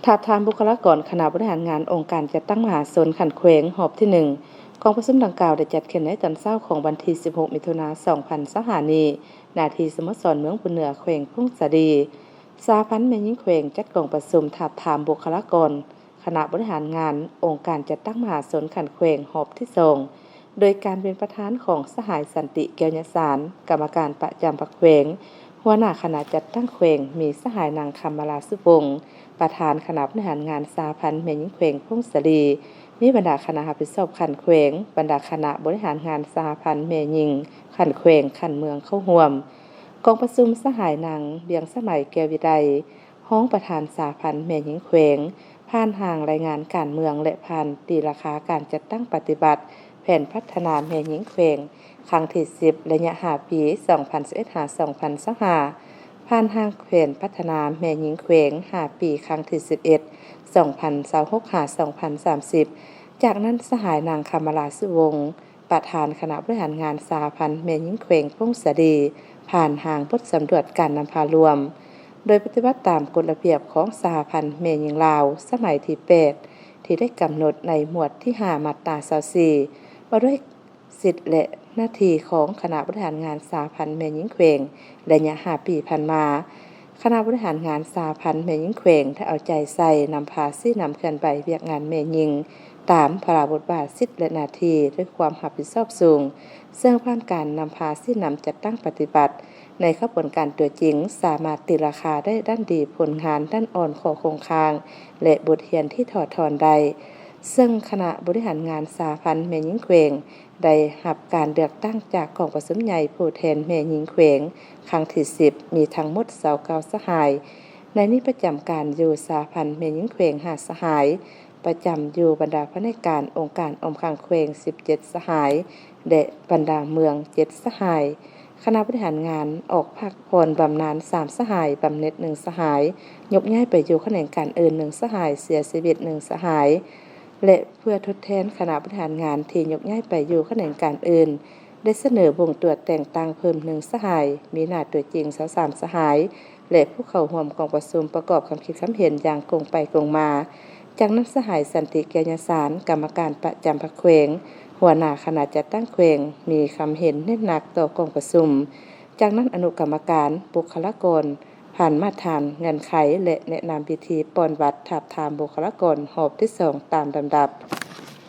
ທາບທາມບຸກຄະລາກອນຄະນະບໍລິຫານງານອົງການຈັດຕັ້ງມະຫາຊົນຂັ້ນແຂວງຮອບທີໜຶ່ງ. ກອງປະຊຸມດັ່ງກ່າວໄດ້ຈັດຂຶ້ນໃນຕອນເຊົ້າຂອງວັນທີສິບຫົກ ມິຖຸນາ ສອງພັນຊາວຫ້ານີ້ ນາທີ່ສະໂມສອນເມືອງບຸນເໜືອ ແຂວງຜົ້ງສາລີ. ສະຫະພັນແມ່ຍິງແຂວງຈັດກອງປະຊຸມທາບທາມບຸກຄະລາກອນຄະນະບໍລິຫານງານອົງການຈັດຕັ້ງມະຫາຊົນຂັ້ນແຂວງຮອບທີສອງ ໂດຍການເປັນປະທານຂອງສະຫາຍ ສັນຕິ ແກ້ວຍະສານ ກຳມະການປະຈຳພັກແຂວງ, ຫົວໜ້າຄະນະຈັດຕັ້ງແຂວງ ມີສະຫາຍ ນາງ ຄຳມາລາ ສຸວົງ ປະທານຄະນະບໍລິຫານງານສະຫະພັນແມ່ຍິງແຂວງຜົ້ງສາລີ, ມີບັນດາຄະນະຮັບຜິດຊອບຂັ້ນແຂວງ, ບັນດາຄະນະບໍລິຫານງານສະຫະພັນແມ່ຍິງຂັ້ນແຂວງ, ຂັ້ນເມືອງເຂົ້າຮ່ວມ. ກອງປະຊຸມ ສະຫາຍ ນາງ ວຽງສະໄໝ ແກ້ວວິໄລ ຮອງປະທານສະຫະພັນແມ່ຍິງແຂວງ ຜ່ານຮ່າງລາຍງານການເມືອງ ແລະ ຜ່ານຕີລາຄາການຈັດຕັ້ງປະຕິບັດແຜນພັດທະນາແມ່ຍິງແຂວງຄັ້ງທີສິບ ໄລຍະຫ້າປີ ສອງພັນຊາວເອັດ ຫາ ສອງພັນຊາວຫ້າ, ຜ່ານຮ່າງແຜນພັດທະນາແມ່ຍິງແຂວງຫ້າປີ ຄັ້ງທີສິບເອັດ ສອງພັນຊາວຫົກ ຫາ ສອງພັນສາມສິບ. ຈາກນັ້ນ ສະຫາຍ ນາງ ຄຳມາລາ ສຸວົງ ປະທານຄະນະບໍລິຫານງານສະຫະພັນແມ່ຍິງແຂວງຜົ້ງສາລີ ຜ່ານຮ່າງບົດສຳຫຼວດການນຳພາລວມ ໂດຍປະຕິບັດຕາມກົດລະບຽບຂອງສະຫະພັນແມ່ຍິງລາວ ສະໄໝທີແປດ ທີ່ໄດ້ກຳນົດໃນໝວດທີຫ້າ ມາດຕາຊາວສີ່ ວ່າດ້ວຍສິດ ແລະ ໜ້າທີ່ຂອງຄະນະບໍລິຫານງານສະຫະພັນແມ່ຍິງແຂວງ ໄລຍະຫ້າປີຜ່ານມາ. ຄະນະບໍລິຫານງານສະຫະພັນແມ່ຍິງແຂວງໄດ້ເອົາໃຈໃສ່ນຳພາຊີ້ນຳເຄື່ອນໄຫວວຽກງານແມ່ຍິງ ຕາມພາລະບົດບາດ, ສິດ ແລະ ໜ້າທີ່ດ້ວຍຄວາມຮັບຜິດຊອບສູງ, ເຊິ່ງຜ່ານການນຳພາຊີ້ນຳຈັດຕັ້ງປະຕິບັດໃນຂະບວນການຕົວຈິງ ສາມາດຕີລາຄາໄດ້ດ້ານດີຜົນງານ, ດ້ານອ່ອນ, ຂໍ້ຄົງຄ້າງ ແລະ ບົດຮຽນທີ່ຖອດຖອນໄດ້. ເຊິ່ງຄະນະບໍລິຫານງານສະຫະພັນແມ່ຍິງແຂວງ ໄດ້ຮັບການເລືອກຕັ້ງຈາກກອງປະຊຸມໃຫຍ່ຜູ້ແທນແມ່ຍິງແຂວງຄັ້ງທີສິບ ມີທັງໝົດຊາວເກົ້າສະຫາຍ. ໃນນີ້ປະຈຳການຢູ່ສະຫະພັນແມ່ຍິງແຂວງຫ້າສະຫາຍ, ປະຈຳຢູ່ບັນດາພະແນກການອົງການອ້ອມຂ້າງແຂວງສິບເຈັດສະຫາຍ ແລະ ບັນດາເມືອງເຈັດສະຫາຍ. ຄະນະບໍລິຫານງານອອກພັກຜ່ອນບຳນານສາມສະຫາຍ, ບຳເໜັດໜຶ່ງສະຫາຍ, ຍົກຍ້າຍໄປຢູ່ຂະແໜງການອື່ນໜຶ່ງສະຫາຍ, ເສຍຊີວິດໜຶ່ງສະຫາຍ ແລະ ເພື່ອທົດແທນຄະນະບໍລິຫານງານທີ່ຍົກຍ້າຍໄປຢູ່ຂະແໜງການອື່ນ, ໄດ້ສະເໜີບົ່ງຕົວແຕ່ງຕັ້ງເພີ່ມໜຶ່ງສະຫາຍ, ມີໜ້າຕົວຈິງຊາວສາມສະຫາຍ ແລະ ຜູ້ເຂົ້າຮ່ວມກອງປະຊຸມປະກອບຄຳຄິດຄຳເຫັນຢ່າງກົງໄປກົງມາ. ຈາກນັ້ນ ສະຫາຍ ສັນຕິ ແກ້ວຍະສານ ກຳມະການປະຈຳພັກແຂວງ, ຫົວໜ້າຄະນະຈັດຕັ້ງແຂວງ ມີຄຳເຫັນເນັ້ນໜັກຕໍ່ກອງປະຊຸມ. ຈາກນັ້ນ ອະນຸກຳມະການ, ບຸກຄະລາກອນ, ຜ່ານມາດຖານເງື່ອນໄຂ ແລະ ແນະນຳວິທີປ່ອນບັດທາບທາມບຸກຄະລາກອນຮອບທີສອງຕາມລຳດັບ.